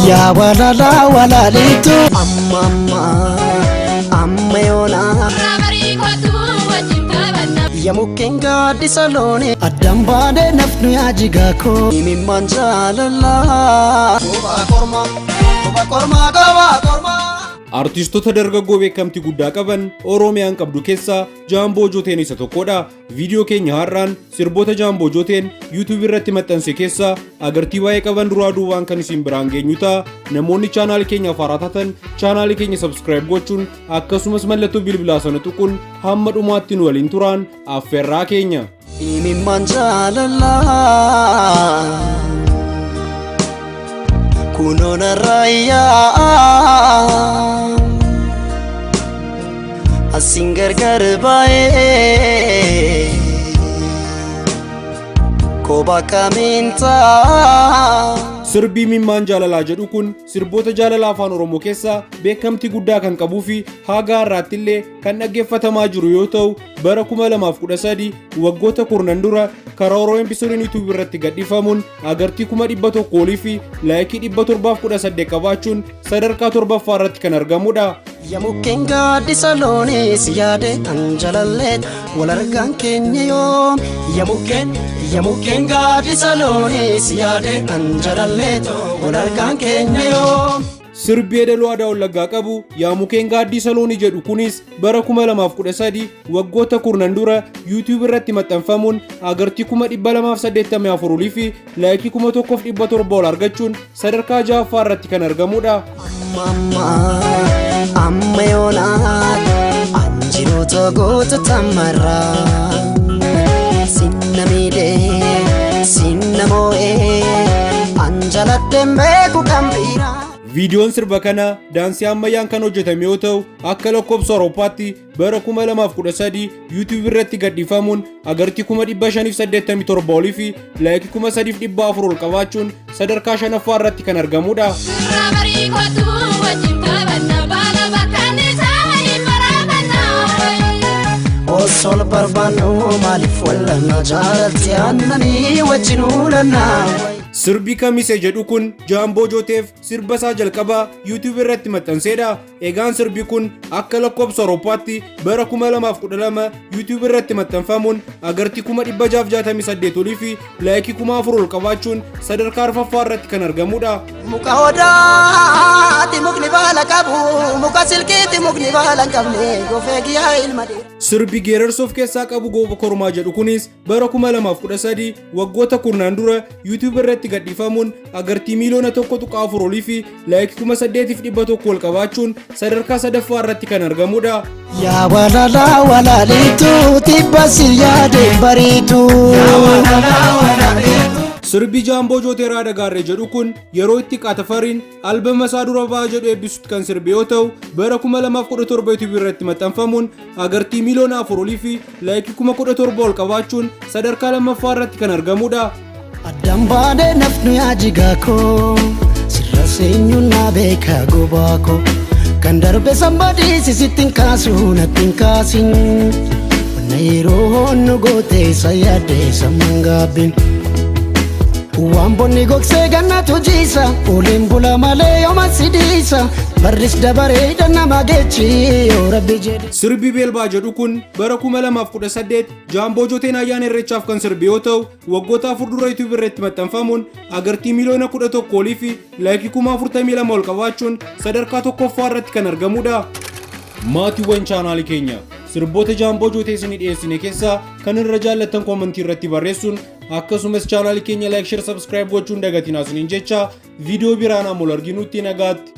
Yaa walalaa walaaliitu. Amma amma amma yoonaa. Ya mukkeen gaaddisa loonii. Addaan baanee nafnu yaa jigaa koo. Imimmaan jaalalaa. Kophaa kormaa kophaa kormaa kophaa kormaa. Artistoota dargaggoo beekamtii guddaa qaban Oromiyaan qabdu keessaa Jaamboo Jooteen isa tokkodha. Viidiyoo keenya har'aan sirboota Jaamboo Jooteen YouTube irratti maxxanse keessaa agartii baay'ee qaban duraa duubaan kan isin biraan geenyu ta'a. Namoonni chaanaal keenya haaraa taatan chaanaalii keenya subscribe gochuun, akkasumas mallattoo bilbilaa sana tuquun hamma dhumaatti nu waliin turaan affeerraa keenya. Imimmaan jaalalaa kunoo narraa yaa asiin gargar baay'ee kophaa kamiin ta'a. Sirbii "Imimmaan Jaalalaa" jedhu kun sirboota jaalalaa Afaan Oromoo keessaa beekamtii guddaa kan qabuu fi haga har'aatti illee kan dhaggeeffatamaa jiru yoo ta'u, bara 2013, waggoota 10 dura, karaa Oromoo Episodiin YouTube irratti gadhiifamuun agartii 100,000 olii fi laayikii 718 qabaachuun sadarkaa torbaffaa irratti kan argamudha. Ya mukkeen gaaddisa loonii, si yaade an jalallee, wal argaan keenya yoom? Ya mukkeen, ya mukkeen gaaddisa loonii, si yaade an jalallee, wal argaan keenya yoom? Sirbi yeedaloo aadaa Wallaggaa qabu "Yaa Mukeen Gaaddisa Loonii" jedhu kunis bara 2013, waggoota 10 dura, YouTube irratti maxxanfamuun agartii 284,000 olii fi laayikii 1700 ol argachuun sadarkaa ja'affaa irratti kan argamudha. Amma amma amma yoonaa anjiroota goota tamarraa sinna miidhee sinna moo'ee an jaladheen beeku kan biraa. Viidiyoon sirba kanaa daansii ammayyaan kan hojjetame yoo ta'u, akka lakkoofsa Awurooppaatti bara 2013 YouTube irratti gadhiifamuun agartii 587,000 olii fi laayikii 3400 ol qabaachuun sadarkaa shanaffaa irratti kan argamudha. Suuraa barii kootu wajjin taphanna, baala bakkaan isaa waliin baraafanna. Osoo barbaannu maaliif wallanna, jaalatti aannanii wajjin uulanna. Sirbi "Kamise" jedhu kun Jaamboo Jooteef sirba isaa jalqabaa YouTube irratti maxxanseedha. Egaan sirbi kun akka lakkoofsa Awurooppaatti bara 2012 YouTube irratti maxxanfamuun agartii 668,000 olii fi laayikii 4000 ol qabaachuun sadarkaa arfaffaa irratti kan argamudha. Muka odaati mukni baala qabu, muka silkiiti mukni baala hin qabne, gofee giyyaa ilma dhiira. Sirbi geerarsa of keessaa qabu "Gooba Kormaa" jedhu kunis bara 2013, waggoota 10 dura, YouTube irratti gadhiifamuun agartii miiliyoona 1.4 olii fi laayikii 8100 ol qabaachuun sadarkaa sadaffaa irratti kan argamudha. Yaa walalaa walaaliitu, tibba si yaadeen bariitu. Sirbi Jaamboo Jootee "Raada Gaarree" jedhu kun yeroo itti Qaatafariin albama isaa dura ba'aa jedhu eebbisutti kan sirbe yoo ta'u, bara 2017 YouTube irratti maxxanfamuun agartii miiliyoona 4 olii fi laayikii 17,000 ol qabaachuun sadarkaa lammaffaa irratti kan argamudha. Addaan baanee nafnu yaa jigaa koo, sirra seenyuun naa beeka gobaa koo, kan darbe sanbadii sisitti hin kaasu, natti hin kaasin. Wanna yeroo honnu goote isa yaadde sammuun gaabbin. Waan bonni gogsee gannatu jiisa, oliin bula malee yooma si dhiisa, barris dabaree nama geechi yoo Rabbi jedhe. Sirbi "Beelbaa" jedhu kun bara 2018 Jaamboo Jooteen ayyaana Irreechaaf kan sirbe yoo ta'u, waggoota 4 dura YouTube irratti maxxanfamuun agartii miiliyoona 11 olii fi laayikii 42,000 ol qabaachuun sadarkaa tokkoffaa irratti kan argamudha. Maatiiwwan chaanaalii keenya, sirboota Jaamboo Jootee isinii dhiyeessine keessaa kan irra jaallattan koomentii irratti barreessuun, akkasumas chaanaalii keenya like, share, subscribe gochuun dagatinaa isiniin jecha, viidiyoo biraan ammoo arginutti nagaatti.